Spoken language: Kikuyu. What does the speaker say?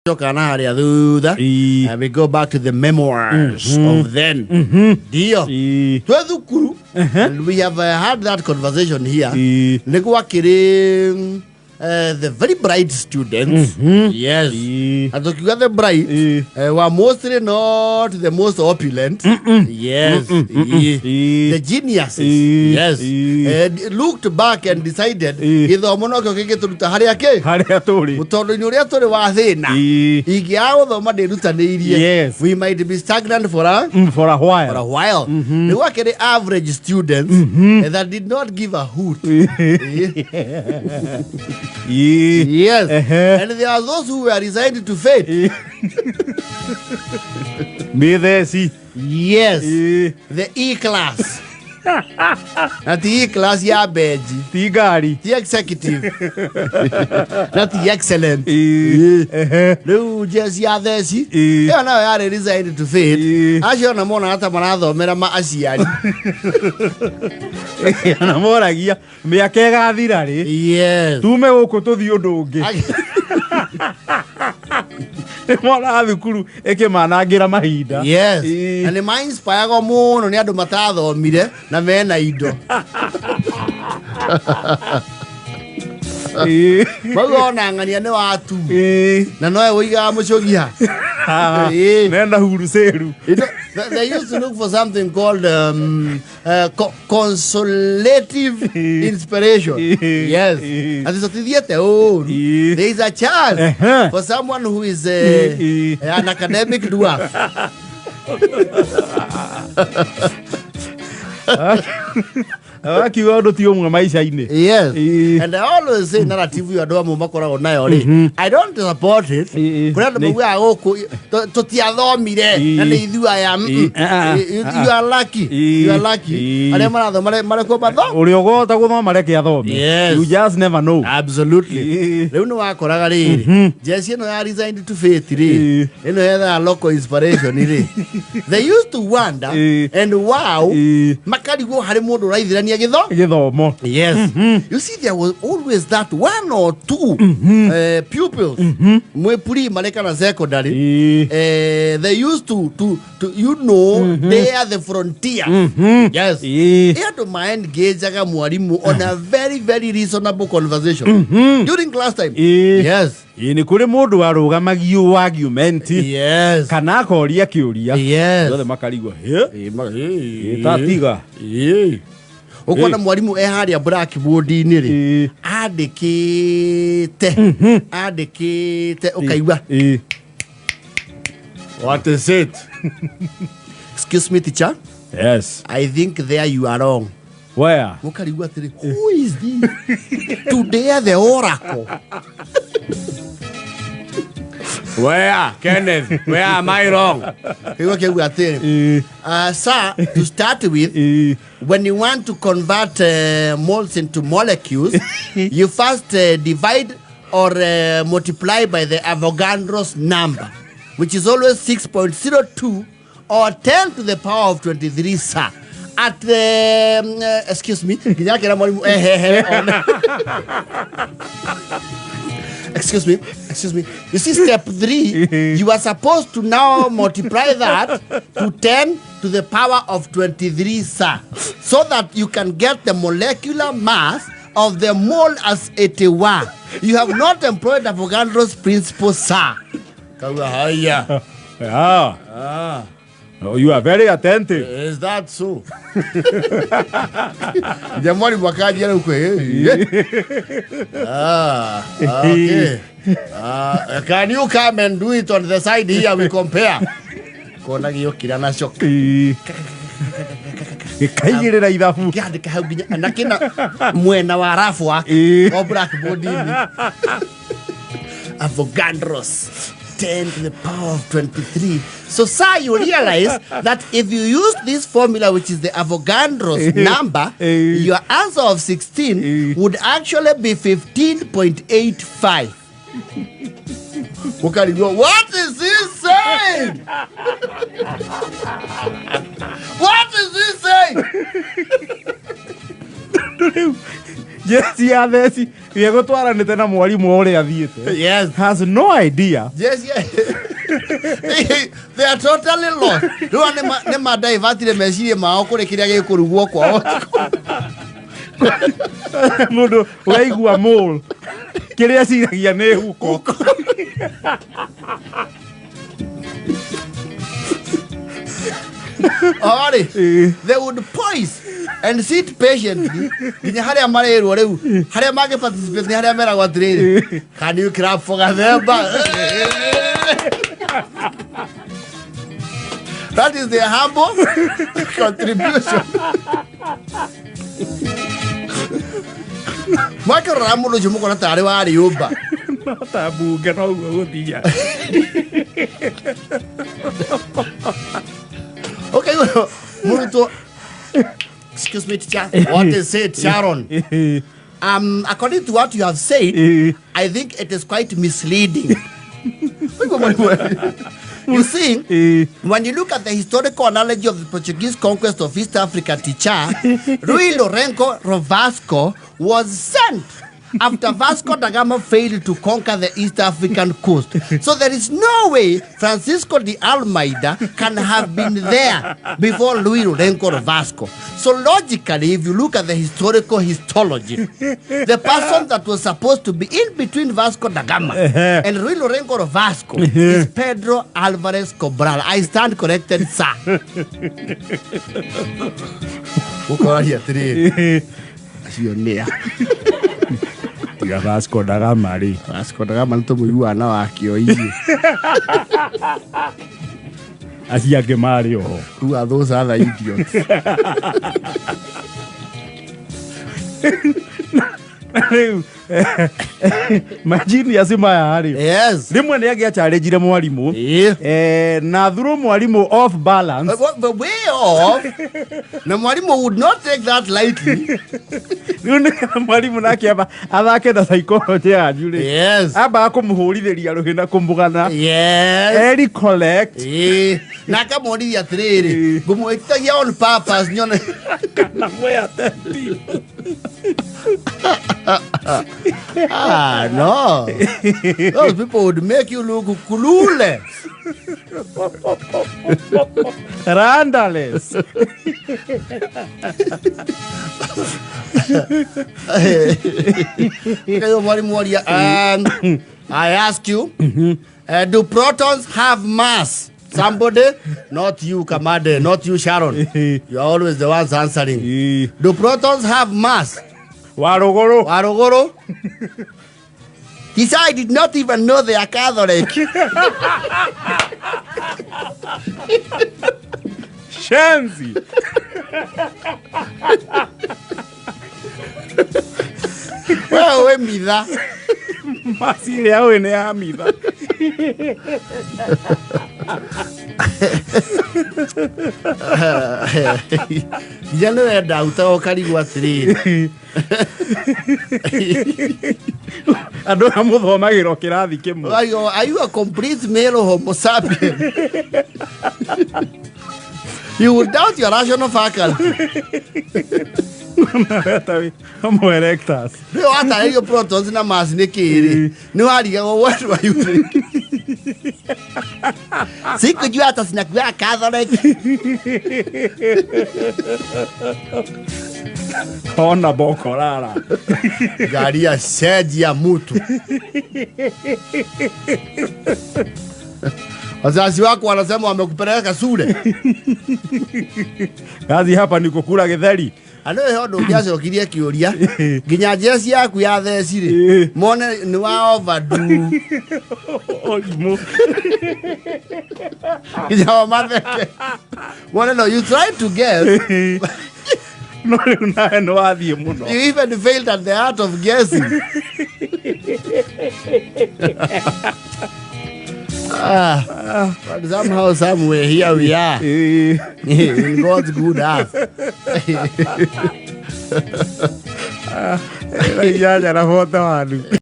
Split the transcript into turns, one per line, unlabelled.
Coka na harĩa thutha. And we go back to the memoirs of then. Ndio. Twĩ thukuru, and we have had that conversation here. Nĩ gwakĩrĩ the very bright students. Yes. Na tũkiuga the bright were mostly not the most opulent. Yes. The geniuses. Yes. Looked back and decided gĩthomo nokĩo kĩngĩtũruta harĩa kĩ
harĩa tũrĩ.
Mũtondũ-inĩ ũrĩa tũrĩ wa thĩna. Ingĩaga gũthoma ndĩrutanĩirie, we might be stagnant for a
For a while.
For a while. Nĩ gwakĩrĩ average students that did not give a hoot. Yes. And there are those who were resigned to fate.
Mĩtheci.
Yes. The E class. Na ti E class ya benji.
Ti ngari.
Ti executive. Na ti excellent. Rĩu jeci ya theci ĩyo nayo yarĩ resigned to fate. Acio ona monaga ta marathomera ma aciari.
Na moragia mĩaka ĩgathira rĩ, tume gũkũ tũthiĩ ũndũ ũngĩ. Nĩ monaga thukuru ĩkĩmanangĩra mahinda.
Yes. Na nĩ mainspiragwo mũno nĩ andũ matathomire na mena indo. Mauga ona ng'ania nĩ watu na nowe ũigaga mũcũgia.
Nenda hurucĩru.
They used to look for something called consolative inspiration. Yes. Ati tũtithiĩte ũru. There is a chance for someone who is an academic dwarf.
Akiuga ũndũ ti ũmwe maica-inĩ.
Yes. And I always say narrative ĩyo andũ amwe makoragwo nayo rĩ, I don't support it. Kũrĩ andũ maugaga gũkũ tũtiathomire na nĩ ithuĩ aya. You are lucky. You are lucky. Arĩa marathoma marekwo matho.
Ũrĩa ũgũhota gũthoma reke athome.
Yes.
You just never know.
Absolutely. Rĩu nĩ wakoraga rĩrĩ, jeci ĩno ya resigned to fate rĩ, ĩno yethaga local inspiration rĩ, they used to wonder and wow, makarigwo harĩ mũndũ ũraithĩrania gĩtho
gĩthomo.
Yes. You see, there was always that one or two pupils mwĩ primary kana secondary. They used to they are the frontier. Yes. Ĩ andũ ma-engageaga mwarimũ on a very, very reasonable conversation during class time. Yes.
Ĩ, nĩ kũrĩ mũndũ warũgamagio argument kana akoria kĩũria. Othe makarigwo, "Hĩ? Ĩ, tatiga."
Ũkona mwarimũ e harĩa blackboard-inĩ rĩ, andĩkĩte ũkaigua, "What is it?" "Excuse me, teacher."
Yes.
"I think there you are wrong."
Where?
Mũkarigwo atĩrĩ, who is this to dare the oracle?
Where, Kenneth? Where am I wrong?
Kĩigua kĩauga atĩrĩ, "Sir, to start with, when you want to convert moles into molecules, you first divide or multiply by the Avogadro's number, which is always 6.02 or 10 to the power of 23, sir. At the excuse me," nginya akĩra mwarimu ehehere one. "Excuse me, excuse me. You see, step three, you are supposed to now multiply that to 10 to the power of 23, sir, so that you can get the molecular mass of the mole as 81. You have not employed Avogadro's principle, sir." Kauga haya.
Ah. Oh, you are very attentive.
Is that so? Nja mwarimu akanjia rĩu kwĩ. Ah, okay. Ah, can you come and do it on the side here, we compare? Kona gĩokira naco.
Gĩkaigĩrĩra ithabu.
Kĩandĩka hau nginya na kĩna mwena wa rabu wake o blackboard-inĩ. Avogadro's 10 to the power of 23. So, sir, you realize that if you use this formula, which is the Avogadro's number, your answer of 16 would actually be 15.85. Ukarigwo, what is he saying? What is he saying?
Rĩu Jeci ya theci ĩgũtwaranĩte na mwarimũ ũrĩa athiĩte.
Yes.
Has no idea.
Yes, yeah. They are totally lost. Rĩu nĩ madaivatire meciria mao kũrĩ kĩrĩa gĩkũrugwo kwao.
Mũndũ waigua mole kĩrĩa aciragia nĩ huko.
Orĩ, they would poise and sit patiently nginya harĩa marĩrwo rĩu harĩa mangĩ participate nĩ harĩa meragwo atĩrĩrĩ, can you clap for Gathemba? That is their humble contribution. Mwakĩrora mũndũ ũcio mũkona tarĩ wa rĩũmba.
No ta mbunge noguo gũthia.
Okay, mũrutwo, excuse me, teacher, what is it, Sharon? According to what you have said, I think it is quite misleading. You see, when you look at the historical analogy of the Portuguese conquest of East Africa, teacher, Rui Lourenco Rovasco was sent after Vasco da Gama failed to conquer the East African coast. So there is no way Francisco de Almeida can have been there before Rui Lourenco Rovasco. So logically, if you look at the historical histology, the person that was supposed to be in between Vasco da Gama and Rui Lourenco Rovasco is Pedro Alvarez Cabral. I stand corrected, sir. Ũkoraria atĩrĩrĩ, acio nĩa?
Tiga Vasco da Gama rĩ.
Vasco da Gama nĩtũmũiguaga na wakĩo ithuĩ.
Acio angĩ marĩ oho.
Who are those other idiots?
Rĩu magenius maya rĩ, rĩmwe nĩ angĩacharĩnjire mwarimũ na through mwarimũ off balance.
But the way off, na mwarimu would not take that lightly.
Rĩu nĩgetha mwarimũ nake amba athake na psychology yanyu rĩ, ambaga kũmũhũrithĩria rũhĩ na kũmũgana. Eri collect.
Na akamwonithia atĩrĩrĩ, ngũmwĩtagia on purpose nyone
kana mwĩ attentive.
Ah, no. Those people would make you look clueless.
Randales.
Okay, mwalimu waria, I ask you, do protons have mass? Somebody, not you, Kamade, not you, Sharon. You are always the ones answering. Do protons have mass?
Waruguru.
Waruguru. He said, I did not even know they are Catholic.
Shenzi.
Well, we mitha.
Masi ĩrĩa ũĩ nĩ ya mitha.
Nginya nĩ wenda utaga ũkarigwo atĩrĩrĩ.
Andũ aya mũthomagĩra o kĩrathi kĩmwe.
Are you a complete male homo sapien? You would doubt your rational faculty.
Homo erectus.
Rĩu watarĩrio protons na mass nĩ kĩĩ rĩ, nĩ warigagwo what were you thinking? Sikujua hata sinakuwa Catholic.
Ona bokorara.
Ngari ya cenjia mutu. Wazazi wako wanasema wamekupeleka shule.
Kazi hapa ni kukula githeri.
Andũ ĩyo ũndũ ũngĩacokirie kĩũria nginya njeci yaku ya theci rĩ, mone nĩ wa overdo.
Ũrimũ.
Nginya o matheke mone no you try to guess.
No rĩu nawe nĩ wathiĩ mũno.
You even failed at the art of guessing. But somehow, somewhere, here we are. In God's good earth.
Inyanya na 41.